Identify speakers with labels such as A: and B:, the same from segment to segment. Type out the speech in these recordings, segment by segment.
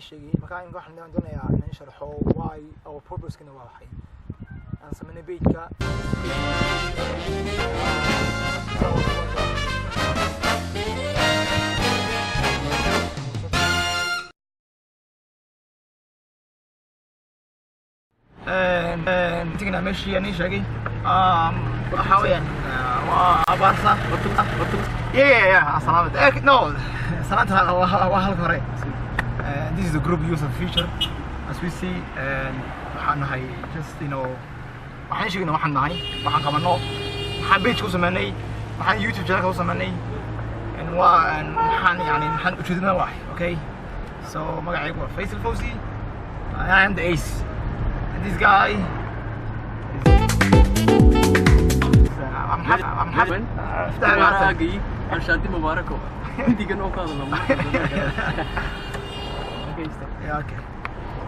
A: sheegay marka in waxaan doonayaa inaan sharxo why our purpose kana waa waxay aan sameynay page-ka. Tegnaa meeshii aan ii sheegay waxaa weeyaan waa abaarsa. Yeah, salaamad. No, salaanta waa halka hore. This is the group use of feature as we see, and waxaan nahay just waxaan sheegnay waxaan nahay, waxaan qabano, waxaan page ku sameynay, waxaan YouTube channel ku sameynay, and waa waxaan yani maxaan ujeedinaa wax. Okay, so magacaygu waa Faisal Fawzi. I am the ace and this guy is I'm happy. I'm happy.
B: Shaadi mubaarako hindigan oo ka hadla.
A: Yeah, okay.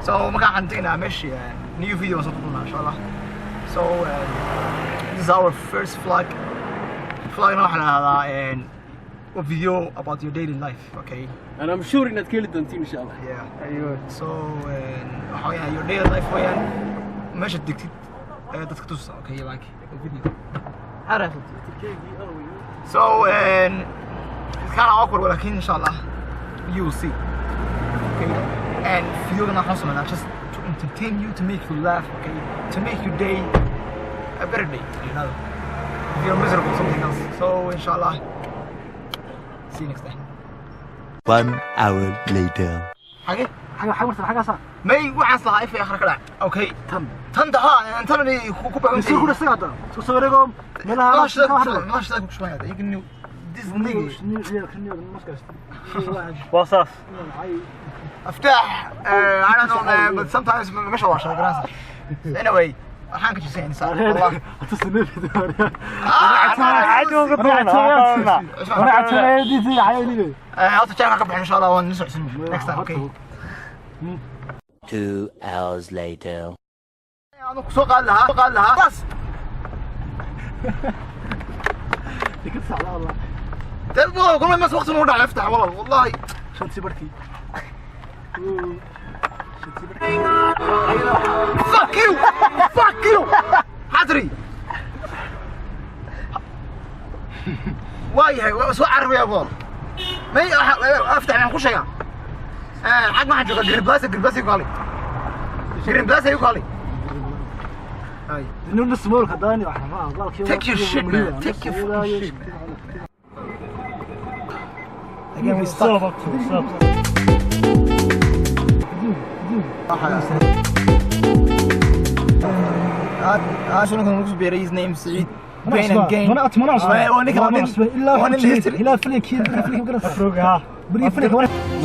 A: So marka waxaan tegnaa meeshii new video soo duubnaa insha Allah. So this is our first vlog. Vlogna waxaa la dhahdaa a video about your daily life, okay?
B: And I'm sure inaad ka heli doontiin insha Allah.
A: Yeah. So waxa weeyaan your daily life weeyaan meesha degtid ee dadka tusa, okay, like a video. So it's kind of awkward, laakiin insha Allah you will see. Okay, and videogan waxaan sameynaa just to entertain you, to make you laugh, okay, to make your day a better day. If you're miserable, something else. So inshallah, see you next time.
C: 1 hour later.
A: Xagee?
D: Xaggaasa.
A: May waxaan lahaa ifay akhra ka dhac. Okay.
D: Tan.
A: Tan daha tan ku baxan.
D: Isku ku dhasaga hadda soo soo wareego meelaha.
A: Nolosha ku shubaya. You can this nigga.
E: Waa saas.
A: افتح. I don't know, man, but sometimes ما شاء الله شغال. Anyway, waxaan ka jisay insaan والله. Horta channel ka bixin insha Allah waan nisocsin next time, okay?
C: 2 hours later.
A: Anu ku soo qaadi lahaa, qaadi lahaa bas. تبغى كل ما وقت نروح افتح والله والله.
D: Shantii barkii.
A: Fuck you, fuck you. Xadri waayahay waa soo carabaya bool may aftax maxaan ku sheegaa xag maxaan joogaa Green Plaza. Green Plaza ku kaalay, Green Plaza ku kaalay. Take your shit, man. Take your fucking shit, man. Again, we stuck. عشان كان نقص بيري his name سعيد Pain and Gain.
F: Ma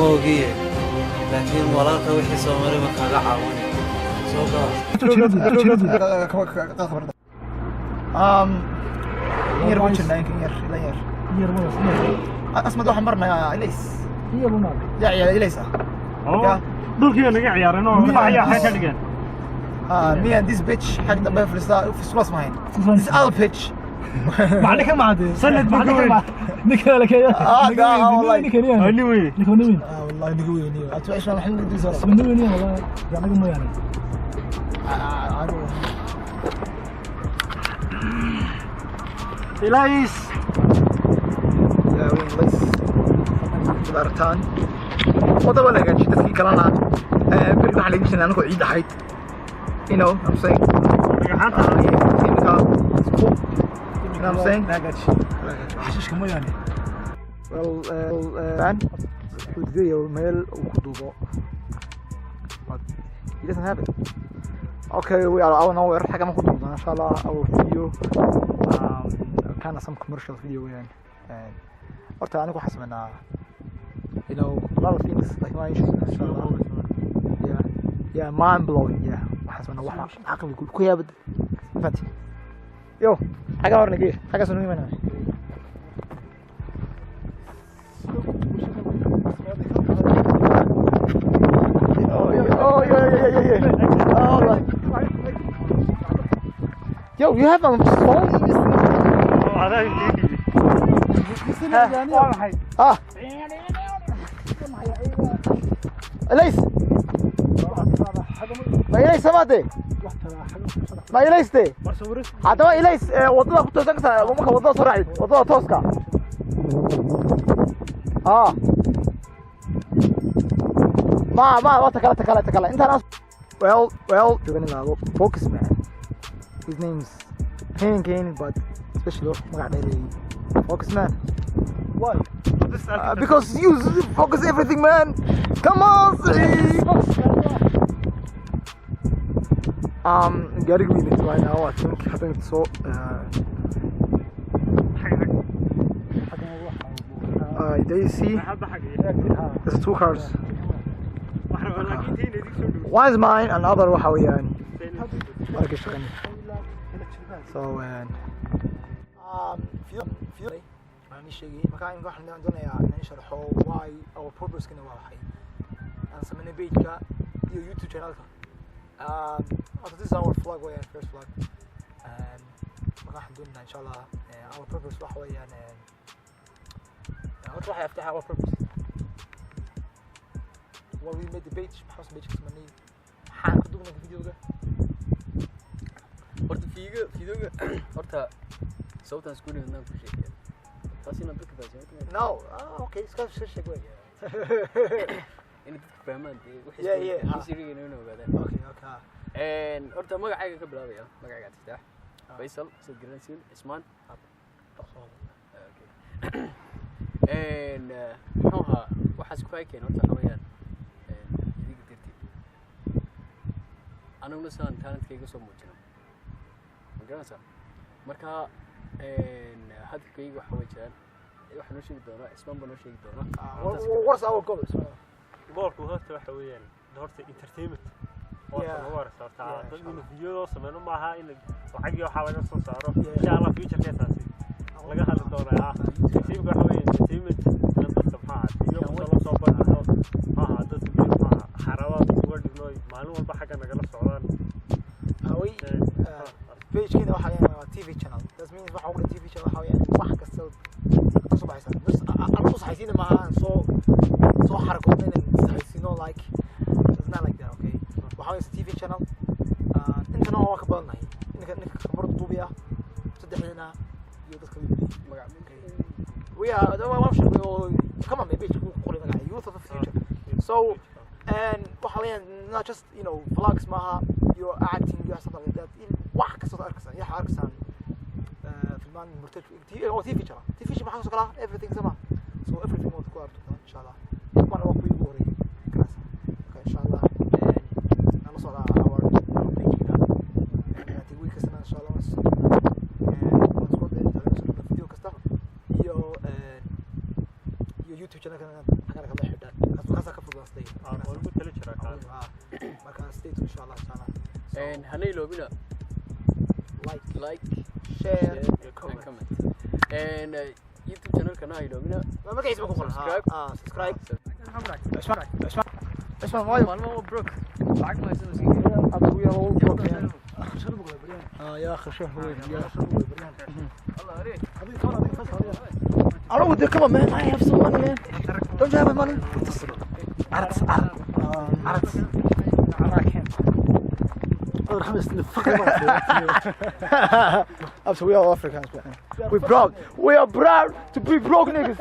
F: ogiye, laakiin walaalka wixii soo maray ma kaaga caawinay soo gala.
A: In yar wajirnaa in yar ila yar asmad waxaan marnayaa ilays yaa ciyaar ilays ah.
E: Dhulkii naga ciyaareen oo ayaa xay ka dhigeen.
A: Me and this bitch xag dambe fadhiistaa fislas mahayn this other bitch.
E: Sanad buu ka weyn.
A: Ah, والله.
E: Ani wey.
A: Ah, والله niga weyniyo aad عشنا الحين ندرس. والله
E: Ilays.
A: Weyn lays aragtaan wadaba la hagaajiyo dadkii kalena beri waxaa laga jirnay anagoo ciid ahayd, you know what I'm saying?
E: Dhagaxaanta.
A: Imika it's cool, you know what I'm saying?
D: Xashiishka mooyaane.
A: Well, man wuxuu diidaya meel uu ku duubo, but he doesn't have it. Okay, we are out of nowhere. Xagga ma ku duubnaa insha Allah our video, kind of some commercial video weeyaan. Horta anigu waxaan sameynaa a lot of things like my insha Allah. Yeah, mind blowing. Yeah, waxaan sameynaa wax caqligu ku yaabad fati yo xagga horna gee xagga soo imanaa. Oh, yeah, oh, yeah, yeah, yeah, yeah. Oh, like. Yo, you have a phone?
E: Adaa ii dhiibay.
A: Ah. Ilays, ma Ilays samaade, ma Ilayste? Haddaba Ilays waddada ku toosan kartaa marka waddada soo raacid, waddada tooska ah. Ma waa ta kale, ta kale, ta kale intaan. Well, joogani laabo Focus Man. His name's Pain Kane, but especially magac dheereeyey Focus Man.
D: Why?
A: Because you focus everything, man. Come on, see. Gaarigu yimid right now. I think haddaan soo there you see there's two cars. One is mine and other waxa weeyaan marka shaqani. So waan ii sheegay marka imika waxaan doonayaa inaan sharxo why our purpose-kana waa waxay aan sameynay page-ka iyo YouTube channel-ka. Also, this is our flag weeyaan, first flag. Marka waxaan doonaynaa, insha Allah, our purpose waxa weeyaan, horta waxay aftaxa our purpose, why we made the page, maxaa page ka sameynay, maxaan ka duubnay videoga.
B: Horta fiidoga horta sababtaan isku dhigannaan ku sheegaya taas inaad dadka fahansiin.
A: No, ah, okay, iska sheeg wey.
B: Inay dadka fahmaan dee wixii isirigayna inay ogaadaan.
A: Okay.
B: Horta magacayga ka bilaabaya, magacayga Cabdifataax Faysal, sad garanaysiin, Cismaan. Okay. Muxuu ahaa waxaas ku keen? Horta waxa weeyaan idinka darteed aniguna sidaan talentkayga soo muujino, ma garanaysaa? Marka hadafkayga waxa way jiraan, waxaa noo sheegi doonaa Cismaan baa noo sheegi doonaa.
A: What's our goal?
E: Goolku horta waxa weeyaan horta entertainment horta lagu horeysa horta dad inuu video loo sameyno maaha in lacag iyo waxaa laga soo saaro. Insha Allah future-keesaasi laga hadli doonaa. Entertainment waxa weeye entertainment in dadka maxaa video kasta loo soo bandhigo maaha, dadka biyo maxaa xarabaad uga dhigno, maalin walba xagga nagala socdaan.
A: We page-keena waxa weeyaan waa TV channel. That means waxa ugu TV channel waxa weeyaan wax kasta ka soo baxaysa. Bas anagu saxaysiina maaha aan soo xarakoodna inaan saxaysiino, like, it's not like that, okay? Waxa weeye TV channel. Intana waa ka badannahay, ninka kamarada duubiya, saddexdeena iyo dadka
B: magac.
A: We are the one sheegay oo come on, maybe ku qoray magaca Youth of the Future. So, and waxa weeyaan not just vlogs maaha iyo acting iyo something like that. In wax kasta oo arkaysaan iyo arkaysaan filmaan murtad oo TV channel, TV channel maxaa kasoo galaa everything sama. So everything waad ku arki insha Allah. Kuwana waa kuwii ugu horeeyay kaas. Marka insha Allah nala socdaa our page-ka week kastana, insha Allah, waan soo dayn video kasta iyo YouTube channel-kana xagana kala xidhaan, kaas ka fududaastay.
E: Waa lagu tali jiraa kaas.
A: Marka stay tuned, insha Allah taala. So,
B: Hana iloobina
A: like,
B: like,
A: share,
B: share and
A: comment.
B: Comment and YouTube channelkana ha iloobina.
A: Magaciisa ma ku qoran?
B: Subscribe.
A: Ah, subscribe. Cusmaan, Cusmaan, Cusmaan, waayo.
B: Maalmo waa broke, lacag ma haysan iska.
A: Abdu, we are all broke, man. Ah, يا اخي شو هو يا I don't, come on, man. I have some money, man. Don't you have money? عرض عرض عرض.
D: خمس نفقر.
A: Absolutely, we are Africans, man. We proud. We are proud to be broke niggas.